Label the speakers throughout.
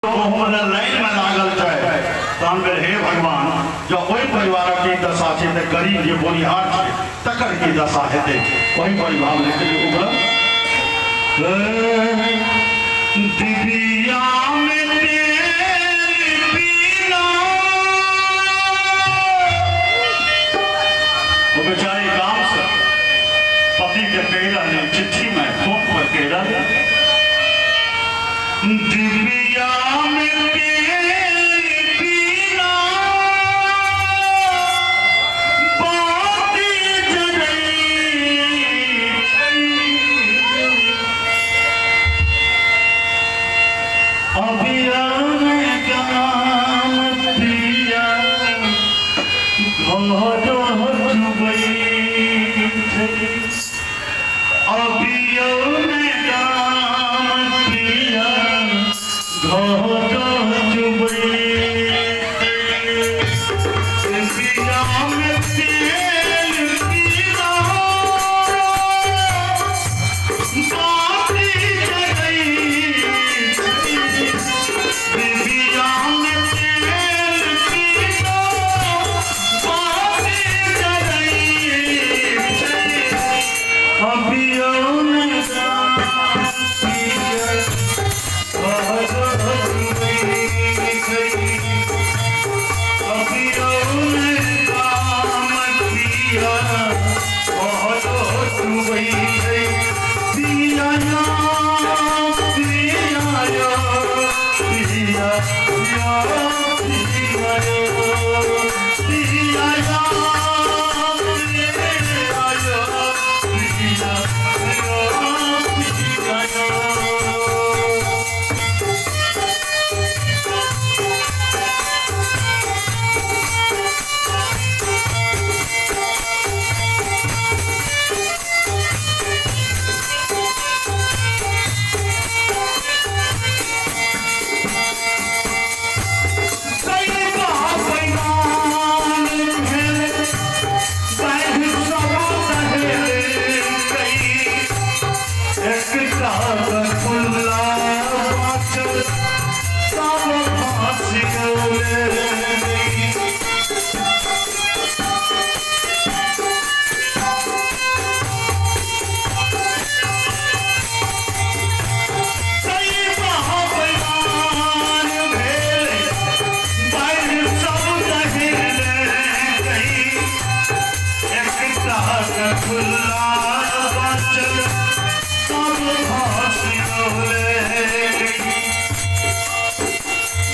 Speaker 1: गहूँम लए लाइनमे लागल छै। तहन भेल, हे भगवान, जँ ओहि परिवारक ई दशा छै तऽ गरीब जे बोनिहार छै तकर की दशा हेतै? ओहि परिवार लेकिन उभरल डिबियामे तेल बिना ओ बेचारी गामसँ पतिके कहि रहलै, चिट्ठीमे फोन पर कहि रहलै, डिबिया में तेल बिना बाती जरै छै। अभियान गाम पिया घर चुबै छै। अभियौ ने गाम पिया घर चुबै पिया में तेल बिना बाती जरै बिबिया में तेल बिना बाती जरै।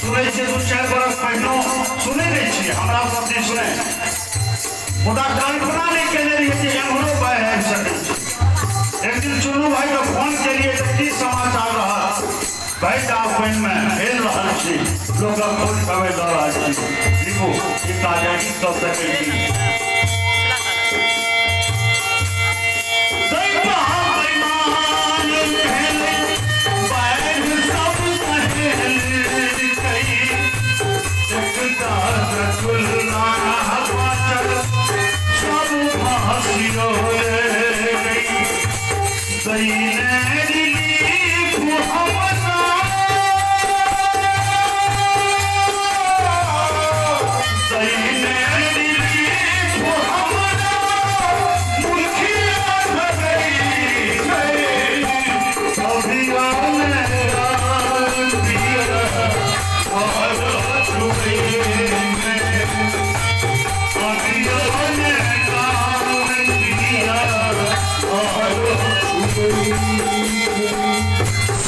Speaker 1: सुनै छियै, 2-4 बरस पहिनो सुनै नहि छियै, हमरा सब नहि सुनै, मुदा कल्पना नहि केने रहियै जे एम्हरो बाढ़ि आबि सकै छै। एक दिन चुन्नू भाईके फोन केलियै तऽ की समाचार रहल? भाई, आब पानिमे हेल रहल छी, लोकक खोज खबर दऽ रहल छी। लिखू, ई काज अहीं कऽ सकै छी।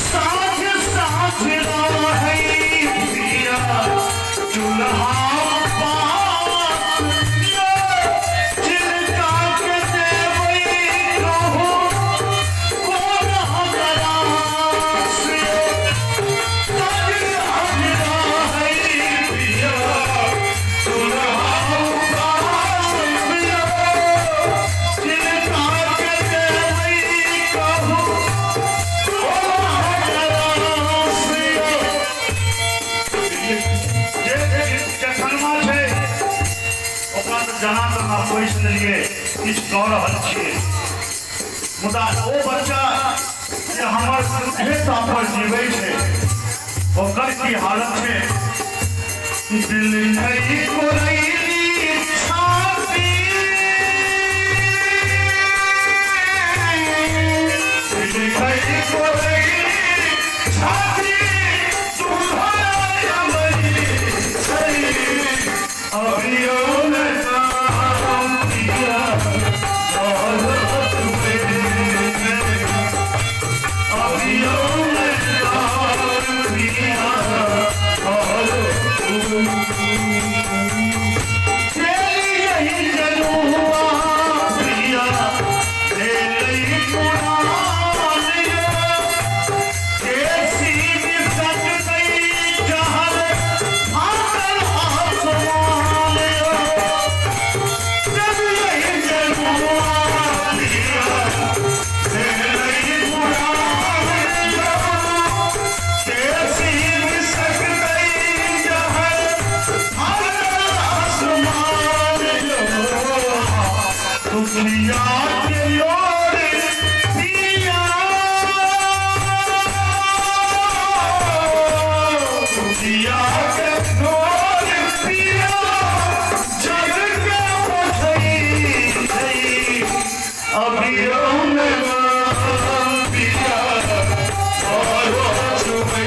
Speaker 1: साँझ साँझ रहै पिया चूल्हा पास, चिलका के देबै कहू कोन हमरा से। साँझ साँझ रहै पिया चूल्हा पास, चिलका के देबै कहू जे जखनमा छै ओकरा तऽ जना तना पोसि लेलियै, किछु कऽ रहल छियै, मुदा ओ बच्चा जे हमर दूधे पर जीबै छै। ओकर की हालत छै। दिल खई कोरैली छाती, दिल खई कोरैली छाती, तुम्हारा अमरी छै। अभियो न काम पिया दौलत में, अभियो न काम पिया दौलत। चली यही चलुआ प्रिया, तेरी पुरान कैसी सज गई जहर आकर आसमान। जब यही चलुआ प्रिया, तेरी पुरान कैसी सज गई जहर आकर आसमान। दुनिया के लोर पिया, दुनिया के लोर पिया, जग के पोछई छै। अभियो में पिया और छुपे,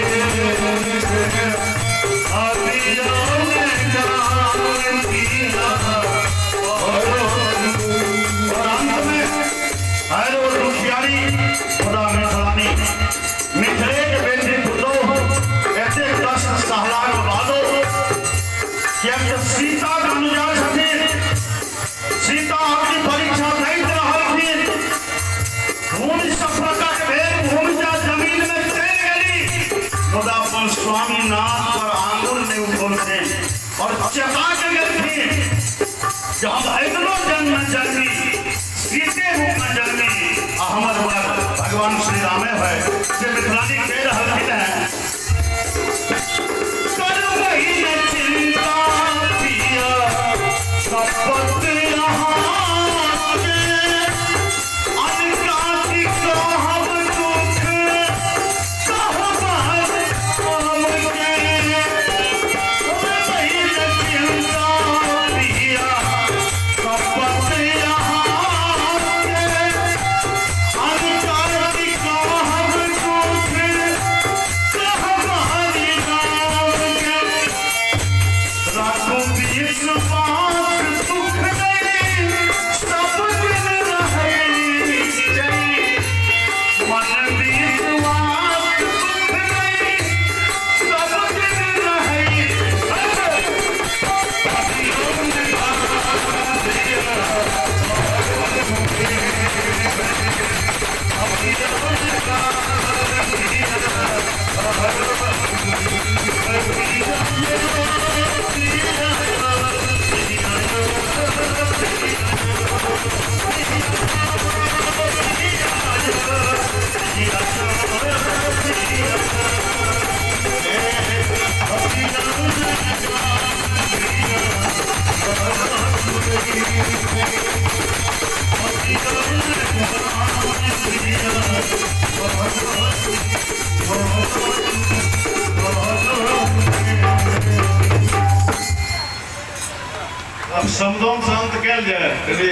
Speaker 1: अभियो में पिया और। और अंत में आयल वो दुखियारी खुदा मिथिलानी, मिथिले के बेटी पुतोह एते कष्ट सहलाक बादो, किएक तऽ सीता के अनुजा छथिन। सीता अपनी परीक्षा दैत रहलखिन, भूमि सफलता के भेल, भूमि जा जमीन में चलि गेली, मुदा अपन स्वामी नाथ पर आंगुर नहि उठौलखिन और चेता के गेलखिन जे हम अगिलो जन्म में जन्मी सीते रूप में जन्मी आ हमर वर भगवान श्री रामे है, से मिथिलानी कहि रहलखिन हैं। करबही न चिंता पिया सपत अहाँके, अनकाति कहब दुख कहब हमके। करबही न चिंता पिया सपत अहाँके, अनकाति कहब दुख कहब हरि नाम के। राखू विश्वास सुख नहीं सब दिन रहै जय, मन विश्वास सुख नहीं सब दिन रहै।
Speaker 2: आब समदाउन शांत कयल जाय, कनि